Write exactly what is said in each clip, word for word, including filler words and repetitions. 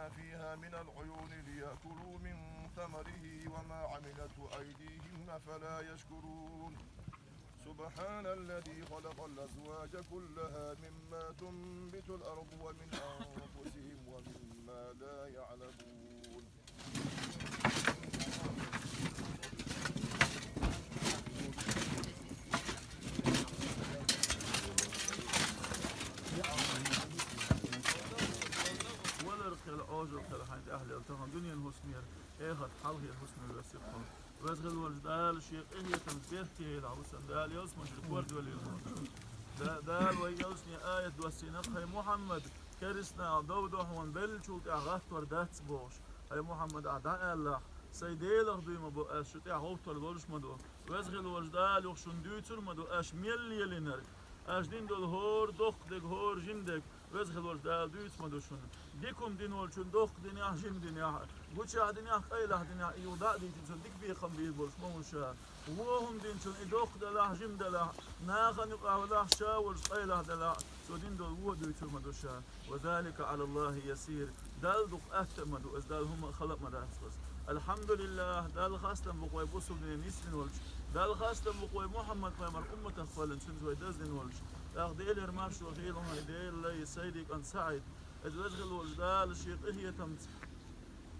فيها من العيون ليأكلوا من ثمره وما عملته أيديهم أفلا يشكرون. سبحان الذي خلق الأزواج كلها مما تنبت الأرض ومن أنفسهم ومما لا يعلمون. Валар кхел, Ӏожалла кхел хьайна тӀехьа лела тахан дуьненан хӀусамера, эхартан хьалхара хӀусамера весиг хьо. Веза хила волчу Дала шен къинхетамца бехке йойла хьуна, Дала ялсаманчуьра кӀордойла хьуна. Да-, Дала вай ялсане аят доссийна, хӀай Мухьаммад, керстанаша дов до хьуна беллачул тӀаьхьа гӀаттор дац бохуш. ХӀай Мухьаммад, ахь дӀа аьллахь, сайн Делах дуй ма бу ас, шу тӀехь гӀовттор лолуш ма ду. Веза хила волчу Дала юха шуна дуьйцур ма ду, аш мел лелийнарг. Аш дина долу хӀора доккха дерг, хӀора жима дерг, Веза хила волчу Дала дуьйцур ма ду шуна. Дика хӀума дина волчунна доккха динехь, жима динехь, гучахь динехь, къайлахь динехь, и юха дӀа а дийцина, цунна дика бекхам бийр болуш ма ву ша. Вон хӀума динчунна и доккха делахь, жима делахь, нахана юкъахь велахь, ша волуш къайлахь делахь, цо дина долу вон дуьйцур ма ду ша. «Ва залика Ӏалаллахи ясир». Далла дукха атта а ма ду иза, Далла хӀумма а хала а ма дац иза. Алхьамдулиллах, Далла хастам бу-кх вай бусулба динан нисвина волчу. Далла хастам бу-кх вай Мухьаммад-пайхамар умматах кхоьллина, цуьнца вай даздина волчу. ТӀаккха Делера маршо хуьлда хьуна, Делан лай, Сайдикан СаӀид. Иза Веза хила волчу Дала шен къинхетамца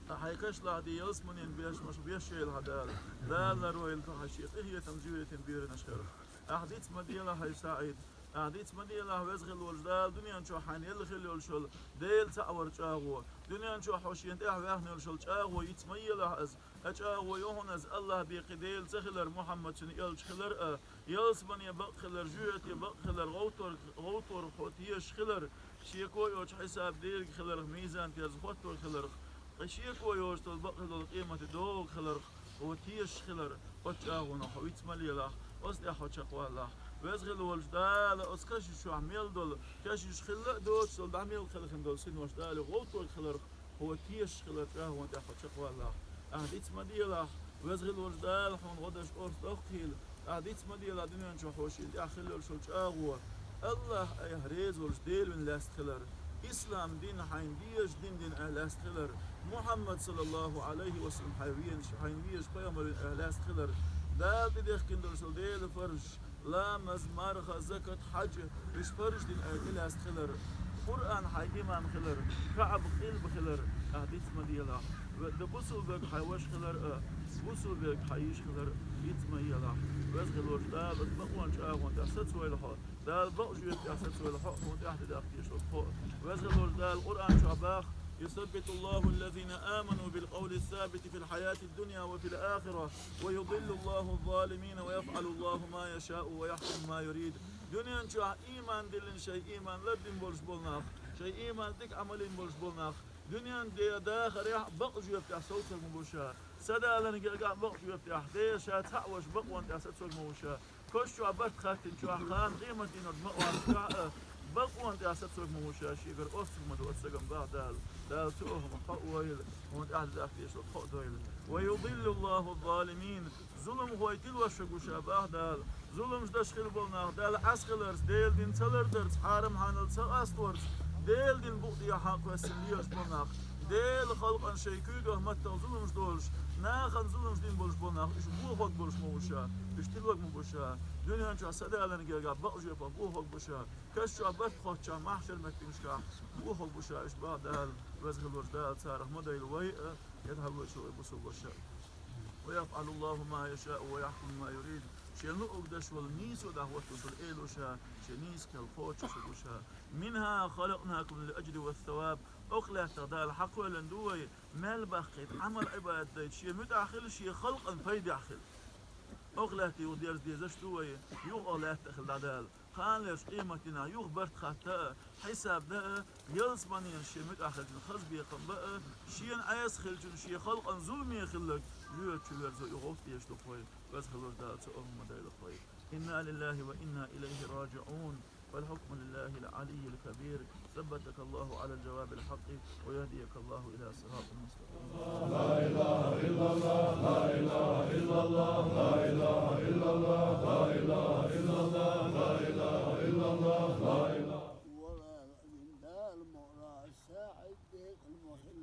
тхан хьайн кашлахь де ялсаманин беш, маша беш йойла хьан Дала. Дала ларвойла тхан хьайн шен къинхетамца жуьгтийн беранаш хир. Ахь диц ма делахь, хӀай СаӀид. Ахь диц ма делахь, Веза хила волчу Дала дуьнен чохь хьайна елла хила йолуш йолу Дела цхьаъ вара чӀагӀо. Дуьнен чохь хьо шена тӀехь ваьхна йолуш йолу чӀагӀо йиц ма елахь ас. Ткъа чӀагӀо ю хьуна ас, АллахӀ бен кхин Дела ца хилар, Мухьаммад цуьнан элча хилар а, ялсамане бакъ хилар, жуьгте бакъ хилар, гӀовтор-, гӀовторах хьо тешаш хилар, шеко йоцу хьисаб дерг хиларх, мизан терза хӀоттор хиларх, ткъа шеко йоцуш долу бакъ хила долу къематде догӀу хиларх, хьо тешаш хилар, оцу чӀагӀонах хьо виц ма лелахь, оцу тӀехь хьо чекхвалалахь. Веза хила волчу Дала оцу кешнаш чохь мел долу, кешнаш хилла а доцуш долу, дӀа мел кхелхина долу синош Дала гӀовтор хиларх, хьо тешаш хилар, чӀагӀонан тӀехь хьо чекхвалалахь. Ахь диц ма делахь, Веза хила волчу Дала хьуна гӀо даш орца доккха хила. Ахь диц ма делахь, дуьнен чохь хьо шена тӀехь хила йолуш йолу чӀагӀо АллахӀ айхьа реза волуш Дела вина лаьцна хилар, ислам дин хьайна дезачу дин дина айхьа лаьцна хилар, Мухьаммад, саллаллаху Ӏалайхи ва саллам, хьайн везаш, хьайна везачу пайхамар вина айхьа лаьцна хилар, Дала тӀедехкина долуш долу Делан фарзаш, ламаз, марха, закат, хьаьж, уьш фарзаш дина айхьа тӀелаьцна хилар, Къуръан хьайн имам хилар, КаӀба къилба хилар, ахь диц ма делахь. Ва-, дан бусулба верг хьайн ваша хилар а, бусулба верг хьайн йиша хилар а диц ма елахь. Веза хила волчу Дала бакъонан чӀагӀонан тӀехь сацавойла хьо. Дала бакъ жоьпан тӀехь сацавойла хьо а, хьуна тӀехь де даккха дезаш долу хьо а. Веза хила волчу Дала Къуръан чохь боху: «يثبت الله الذين آمنوا بالقول الثابت في الحياة الدنيا وفي الآخرة ويضل الله الظالمين ويفعل الله ما يشاء ويحكم ما يريد». Дуьнен чохь ийман диллина, шайн ийман лардина болуш болу нах, шайн ийман дика Ӏамал йина болуш болу нах, дуьнен де дахарехь а бакъ жоьпан тӀехь совцур ма бу ша. Са даларна гергахь а бакъ жоьпан тӀехь, дера ша цхьаъ волуш бакъонан тӀехь сацор ма ву ша. Каш чохь барт хаттинчохь, кхана къематдийнахь ма вахчахь а, бакъонан тӀехь сацор ма ву ша, шегара оццуг ма ду оцу стагана боху Дала. Дала цу хӀуманах хьо а войла, хьуна тӀехь де даккха дезаш долу хьо а дойла. «ويضل الله الظالمين». Зуламхой тилош ву ша боху Дала. Зуламаш деш хила болу нах Далла Ӏаса хиларца, Делан дин ца лардарца, хьарам-хьанал ца къасторца, Делан дин букъа тӀехьа кхоьссина лелаш болу нах, Делан халкъана шайн куьйгах маттах зуламаш долуш, нахана зуламаш дина болуш болу нах, уьш бохург болуш ма ву ша, уьш тилорг ма бу ша. Дуьнен чохь са даларна гергахь бакъ жоьпах бохург бу ша. Каш чохь барт хоттучохь, махьшар меттигашкахь бохург бу ша уьш боху Дала. Веза хила волчу Дала царах ма дойла вай а, я дӀахьош вай бусулба ваша а. «ويفعل الله ما يشاء ويحكم ما يريد». Шен луъург деш волу нийсо дӀахӀоттош волу Эла ву ша, шен нийса кхел кхочуш ву ша. «منها خلقناكم للأجر والثواب». Окху лаьттах Дала хьакхоьллина ду вай, мел баккхийта, Ӏамал-Ӏибадат дайта, шен муьтӀахь хила, шен халкъана пайдехь хила. Окху лаьтта юха дерза дезаш ду вай, юха окху лаьтта хила дӀа Дала. Кханалерчу къематдийнахь юха барт хатта а, хьисаб дан а, ялсаманенаш шен муьтӀахь хилчун хаза бекхам бан а, шена Ӏеса хилчун шен халкъана зуламе хилларг жоьжахати чу верзо и гӀовттӀеш ду-кх вай, Веза хила волчу Дала цу хӀуманах ма дойла-кх вай. إنا لله وإنا إليه راجعون. والحكم لله العلي الكبير. ثبتك الله على الجواب الحق ويهديك الله إلى صراط مستقيم. Дала мукъ лахь, СаӀид бекъ, мухӀин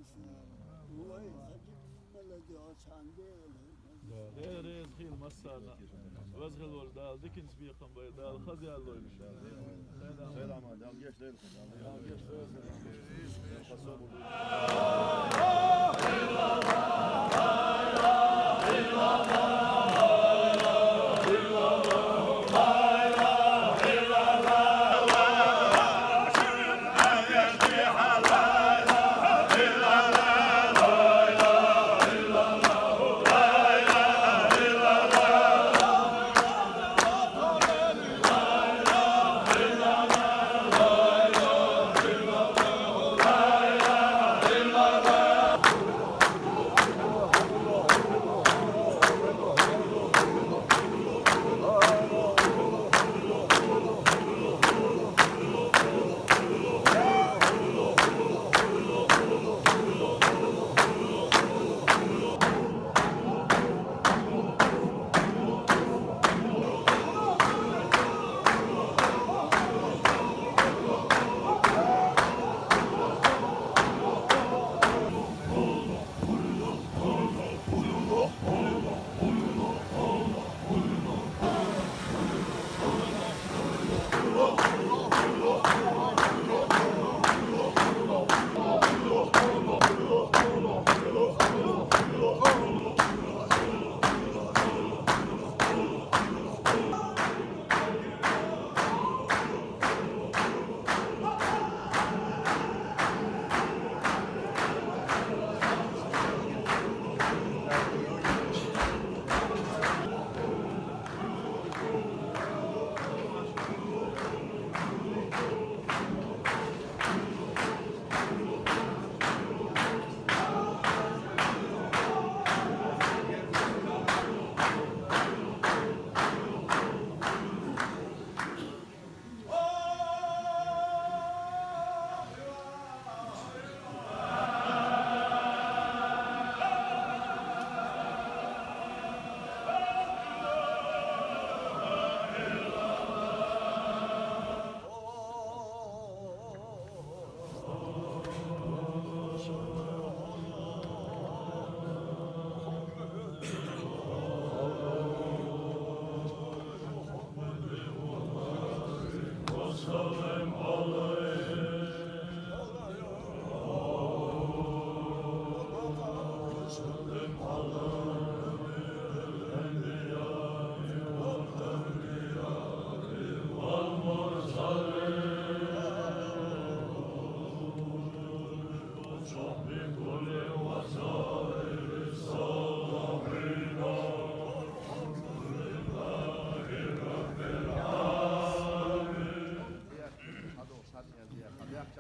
Вай, хӀаьта мала де оцу хьан дела. Дела реза хила массарна. Веза хила волу Дала диканца бекхам бай, Дала хаза ял лойла. Селам, Дала гечдойла.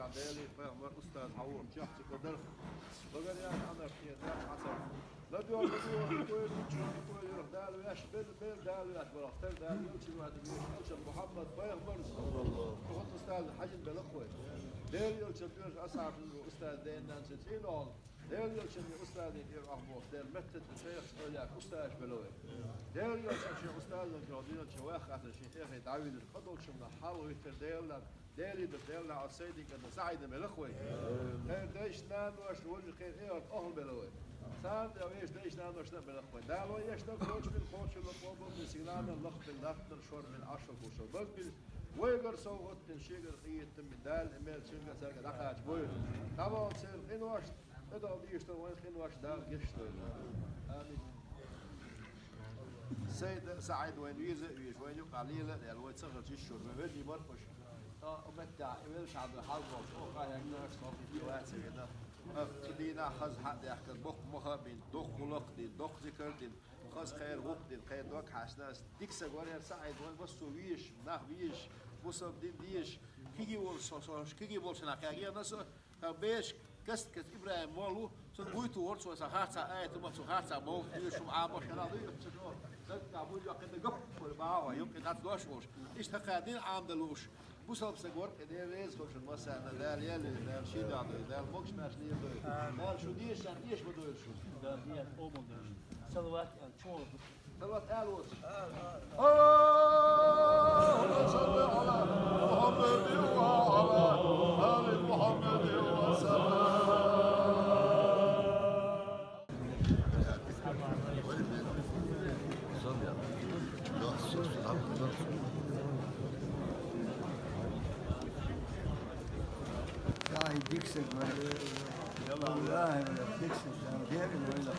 Дела, пайхамар, устаз, хьан ву, чехка ца кхадар. Багара яхь, Ӏанар, кхера, яхь, Хьасан. ЛадугӀа, ладугӀа, дукха вай, дукха вай, юрх Дала ваьш, бел, бел Дала ваьш, барах, тар Дала, елча ваьш, елча Мухьаммад пайхамар, саллаллаху, устаз хьаьжин белахь вай. Дела, елча доьш, асхьабаш, устаз, ден нанас цӀийнал. Дела, елча устазийн тӀера ахь боху, Дела, меттаца шайх цӀойлаьхьа устазаш белахь вай. Дела, елча шен устазан чохь динан чу ваьхна хатта шен эхе дӀавидира, кхадолчунна хьал витар Дела, Дела ду, Дела, Ӏа сайдинга СаӀида белахь вай. Кхеран дайшна наношна вожа кхеран эхарт охьа белахь вай. Царна тӀе вешан дайшна наношна белахь вай. Дала вай ешна кхочушбина кхочуш лакхо бан бина, сигнамел лахбина латтанара шор бина, Ӏашал кхушал бан бина, вайгара совгӀат бина, шегара къинхетам бина, Дала и мел цуьнга цаьрга дӀакхача бойла. ДӀабахьа церан къиношна, тӀедогӀу дийшта вайн къинош Дала гечдойла. Амин. Сайда СаӀид вайна веза а везаш, вайна юкъахь лела а лела, вай ца хилча йиш йолуш, вайн вежарий бара уьш. Ткъа меттехь и веллачхьана хьалха болчу оха хьегна аша, со хӀинца вац а вина. Кху дийнахь хаза хьа а даьхкина, боккха маха а бина, доккха гӀуллакх а дина, доккха зикар а дина, хаза кхеран гӀуллакх а дина, кхеран дог хьаьшна аса. Дика стаг вара хӀара СаӀид вайн, массо а везаш, нах везаш, бусалба дин дезаш, кегий волуш со, со кегий болчу нах кхаьгна со. Ткъа бераш кест-кеста ИбрахӀим молла ву, цунна буй тухура цо, сан харцахь аят ма, цу харцахь боху, дуьйш хӀума Ӏамош хьала дуй, цу чохь дагга буй йоккхина, гап, хӀара бахьа, юккъе дац дош волуш. Иштта хӀокхара дин Ӏамадала лууш, бусалба стаг вара, кхин Дела реза хуьлда шуна массарна, Дала ял йойла, Дала шен дуьхьа дойла, Дала могуш-маьрша леладойла. Амин. Дала шу дезачарна эшам дойла шуна. Дала деза къобалдойла шуна. Салават аьлла, чу Салават аьлла вац. اللهم صل على محمد وعلى آل محمد وسلم. Диксаг вар. Валлахи, вар, диксаг, дан дерин вайла.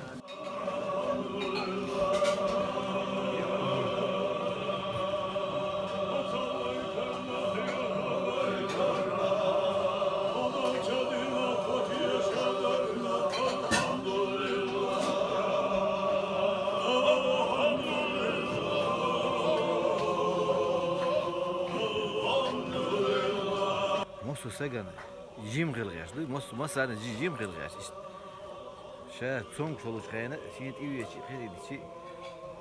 Массо сагана жим хила гӀерташ ду, массо массарна жи-, жим хила гӀерташ. Иштта ша цомгаш волчу хенахь, шен тӀе везачу кхидӀа дичи,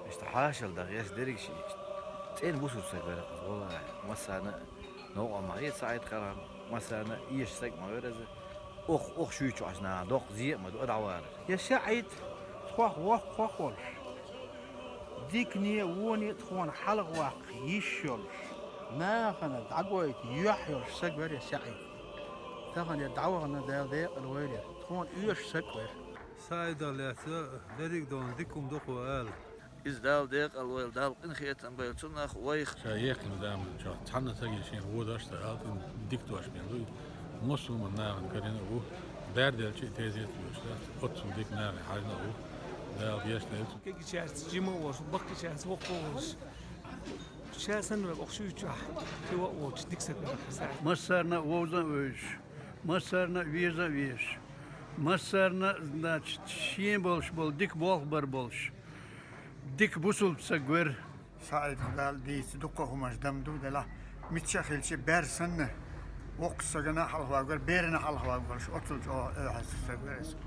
иштта хьашал дан гӀерташ дерриг ши иштта. ЦӀена бусург саг вара иза, валлахи, массарна а новкъа ма хета СаӀид Кхалхана, массарна а эша саг ма вара иза. Ох, ох шуьйчу Ӏаш наха доккха зе а ма ду, а дӀавалар. Я СаӀид, тхох воккхах волуш. Дикане а, воне а тхуна хьалха ваккха йиш йолуш, нахана дӀагойта юьхь йолуш саг вара я СаӀид. Тахана я дӀавахана Дала декъала вайла, тхуна оьшуш саг вара. СаӀидах лаьцна дерриг а долу дика хӀума ду кхо ала. Иза Дала декъала вайла, Дала къинхетам байла цунах, вайх. Ша ехкина зама чохь цхьанна саге шен вон дош ца ала, цунна дика дош бен дуй. Массо а нахана карина а ву, баьрделча а тезет а вуьйш дац, оццул дика нахе хьаьжна а ву. Дала гечдойла цунна. Кегийчаьрца жима а волуш, баккхийчаьрца воккха а волуш. Ша санна вай охьа шуьйчохь, кхин а волчу дика саг вара хьан сахьт. Массарна а вовза а вевзаш, массарна а веза а везаш, массарна а, значит, шен болуш болу дика болх бар болуш, дика бусулба саг вара. СаӀидах Дала дийца дуккха а хӀуманаш дам ду делахь, мичча а хилча, бер санна, воккхачу сагана а хьалхаваг вара, берана а хьалхаваг волуш, оццул чӀогӀа оьхьаза саг вара иза.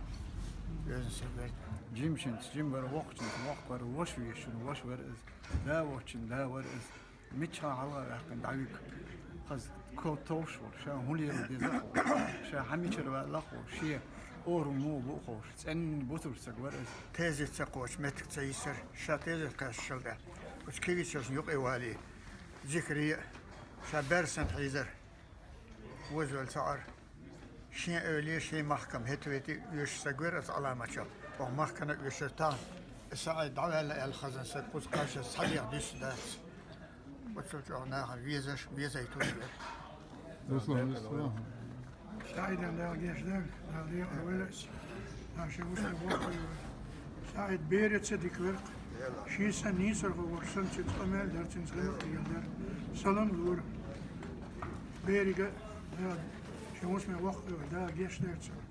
Оьзан саг вара. Жимачуьнца жим вара, воккхачуьнца воккха вара, ваша везачун ваша вара иза, да воцчун да вара иза. Миччахьа хьалха а ваьккхина дӀавига. Хаза ко-, товш волу, ша хӀун лела деза а ховш, ша хьан мичара ваьлла а ховш, шен ору муха бу а ховш, цӀенна бусург саг вара иза. Тезет ца кхочу меттиг ца йисара, ша тезет кхаьччалла даьлла. Оцу кегийчаьршна юкъе валий, зикаре а, ша бер санна хьийзара. Вазвелла ца Ӏара. Шен эвле, шен махкам хӀета вети оьшуш саг вара аса Ӏаламат чохь. Оха махкана а оьшура тахана. СаӀид дӀаваьлла аьлла хазан саг кхуза кхаччалц цхьа дегӀ дуьсу дац. Оццул чӀогӀа нахана везаш, везайтуш вара. Руслан, Руслан. СаӀидан Дала гечдойла, Дала декъала войла аса. Наха шен вуьшта воккхавойла. СаӀид бераца дика вара. Шен санна нийсархо волуш санна, цуьнца къамел дара, цуьнца гӀиллакх а дара. Салам лора. Берига а, Дала, шен вуьшта воккхавойла, Дала гечдойла цунна.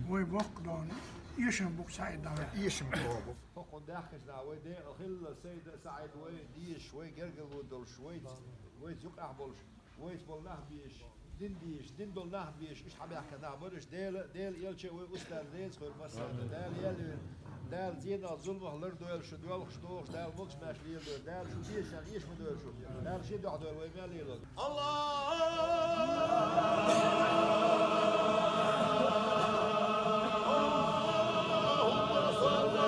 Вай боккха дона, эшам бу-кх СаӀид дӀаваьлла. Эшам боху. ХӀокхунна даьхкинчу наха вай декъала хилла, Сайда а, СаӀид а вай дезаш, вай гергарло долуш, вайца, вайца юкъахь болуш. Вайца болу нах безаш, дин безаш, дин долу нах безаш, уьш хьабаьхкина нах бара уьш. Дела, Дела элча а вай устаз Деза хир массарна. Дала ял йина, Дала цӀенах, зуламах лардойла шу, доьлхуш дохуш, Дала могуш-маьрша леладойла. Дала шу дезачарна эшам дойла шу. Дала шен дуьхьа дойла вай мел лело. Аллахумма салли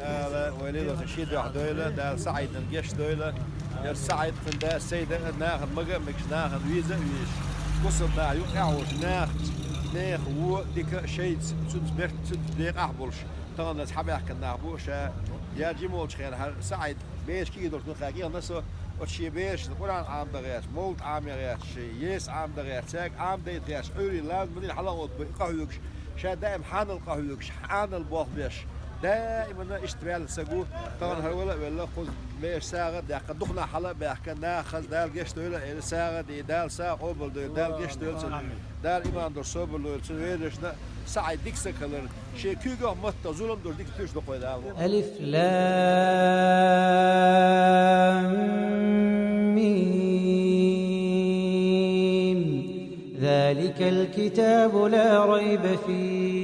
Дала вай лелоса шен дуьхьа дойла, Дала СаӀидна геч дойла. Ер СаӀид цун да, Сайда нахана мага а мегаш, нахана веза а везаш. Кусам наха юкъа тӀаьхьош, наха, нехан вон дика шайца, цуьнца берт, цуьнца декъахь болуш. Тахана аса хьабаьхкина нах бу ша, я жима волчу хенахь СаӀид бераш кӀийдург ду кхаькӀийна со, оцу шен берашна Къуръан Ӏамадан гӀерташ, мовлид Ӏамадан гӀерташ, Есин Ӏамадан гӀерташ, цаьрга Ӏамадайта гӀерташ, Ӏуьйрий лам бадина хьала а гӀоттабой къахьоьгуш, ша даим хьанал къахьоьгуш, хьанал болх беш, даимана иштта ваьлла ца гу, тахана хӀара вала а велла, кхуза бераш сагӀа а даьккха, дукха нах хьала а баьхка, наха хаза Дала геч дойла а элира, сагӀа а дийна, Дала сагӀа къобалдойла, Дала геч дойла цунна, Дала иман долуш собар лойла цунна, вежаршна а СаӀид дика стаг хилар, шен куьйгах а, маттах а зулам долуш дика туьйсуш доккхой Дала. ألف لام ميم. ذلك الكتاب لا ريب فيه.